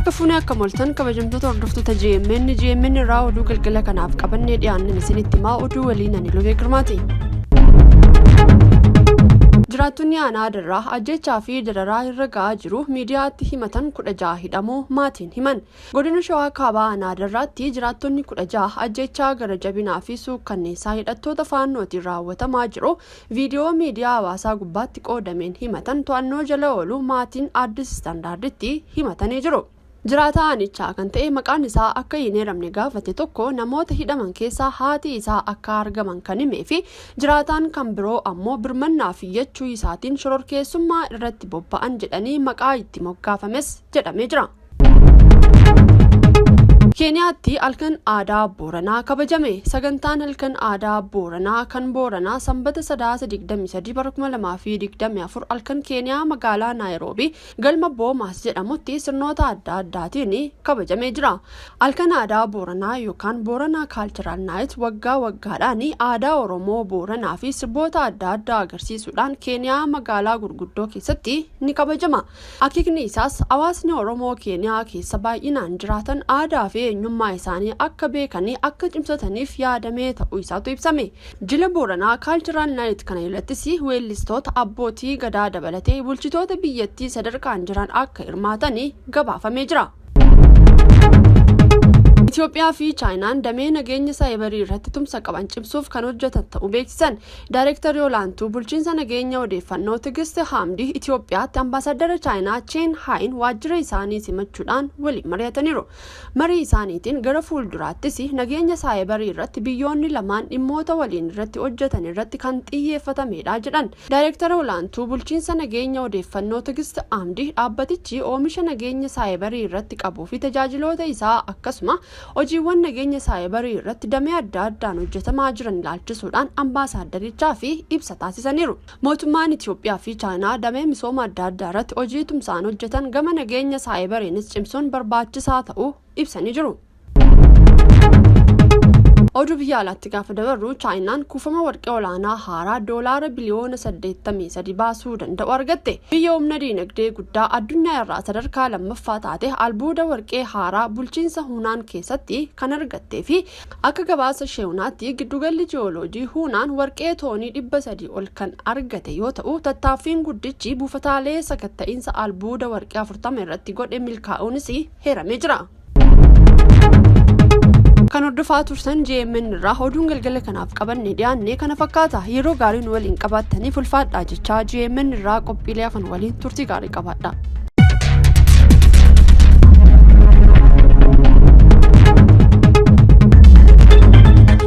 Harka fuunee akka moltan, kabajamtoota hordoftoota GMN, GMN irraa oduu galgala kanaaf qabannee dhiyaannan isinitti himaa. Oduu waliin ani Lubee Girmaati. Jiraattonni aanaa Darraa ajjechaa fi dararaa irra ga'aa jiru miidiyaatti himatan 16 hidhamuu maatiin himan. Godina Shawaa Kaabaa aanaa Darraatti jiraattonni 16 ajjechaa gara jabinaa fi suukkanneessaa hidhattoota faannootiin raawwatamaa jiru viidiyoo miidiyaa hawaasaa gubbaatti qoodameen himatan to'annoo jala oolu maatiin Addis Standarditti himatanii jiru. Jiraataa aanichaa kan ta'e maqaan isaa akka hin eeramne gaafate tokko namoota hidhaman keessaa haati isaa akka argaman kan himee fi jiraataan kan biroo ammoo birmannaa fi jechuu isaatiin shororkeessummaa irratti bobba'an jedhanii maqaa itti moggaafames jedhamee jira. Keeniyaatti halkan aadaa Booranaa kabajame. Sagantaan halkan aadaa Booranaa kan Booranaa Sanbata Sadaasa 23 bara 2024 halkan Keeniyaa magaalaa Naayiroobii galma Boomaas jedhamutti sirnoota adda addaatiin kabajamee jira. Halkan aadaa Booranaa yookaan Booranaa Cultural Night waggaa waggaadhaan aadaa Oromoo Booranaa fi sirboota adda addaa agarsiisuudhaan Keeniyaa magaalaa gurguddoo keessatti ni kabajama. Akeekni isaas hawaasni Oromoo Keeniyaa keessa baay'inaan jiraatan aadaa fi eenyummaa isaanii akka beekanii akka cimsataniif yaadamee ta'uu isaatu ibsame. Jila Booranaa Cultural Night kana irrattis weellistoota, abbootii gadaa dabalatee bulchitoota biyyattii sadarkaan jiran akka hirmaatanii gabaafamee jira. Itoophiyaa fi Chaayinaan damee nageenya saayibarii irratti tumsa qaban cimsuuf kan hojjetan ta'uu beeksisan. Daayirektarri olaantuu bulchiinsa nageenya odeeffannoo Tigist Haamdii Itoophiyaatti ambaasaddara Chaayinaa Cheen Haayin waajjira isaanii simachuudhaan waliin mari'ataniiru. Marii isaaniitiin gara fuulduraattis nageenya saayibarii irratti biyyoonni lamaan dhimmoota waliin irratti hojjetan irratti kan xiyyeeffatamedha jedhan. Daayirektara olaantuu bulchiinsa nageenya odeeffannoo Tigist Haamdii dhaabbatichi oomisha nageenya saayibarii irratti qabuu fi tajaajiloota isaa, akkasuma hojiiwwan nageenya saayibarii irratti damee adda addaan hojjetamaa jiran ilaalchisuudhaan ambaasaaddarichaaf ibsa taasisaniiru. Mootummaan Itoophiyaa fi Chaayinaa damee misooma adda addaa irratti hojii tumsaan hojjetan gama nageenya saayibariinis cimsuun barbaachisaa ta'uu ibsanii jiru. Oduu biyya alaatti gaafa dabarru, Chaayinaan kuufama warqee olaanaa haaraa doolaara biliyoona 83 baasuu danda'u argatte. Biyya humna diinagdee guddaa addunyaa irraa sadarkaa lammaffaa taate albuuda warqee haaraa bulchiinsa Huunaan keessatti kan argattee fi akka gabaasa Sheewunaatti giddugalli ji'ooloojii Huunaan warqee toonii 300 ol kan argate yoo ta'u, tattaaffiin guddichi buufataalee sakatta'iinsa albuuda warqee 40 irratti godhe milkaa'uunis heeramee jira. Kan hordofaa turtan GMN irraa oduun galgala kanaaf qabanne dhiyaanne kana fakkaata. Yeroo gaarii nu waliin qabaattaniif ulfaadhaa jechaa, GMN irraa qophiilee hafan waliin turtii gaarii qabaadha.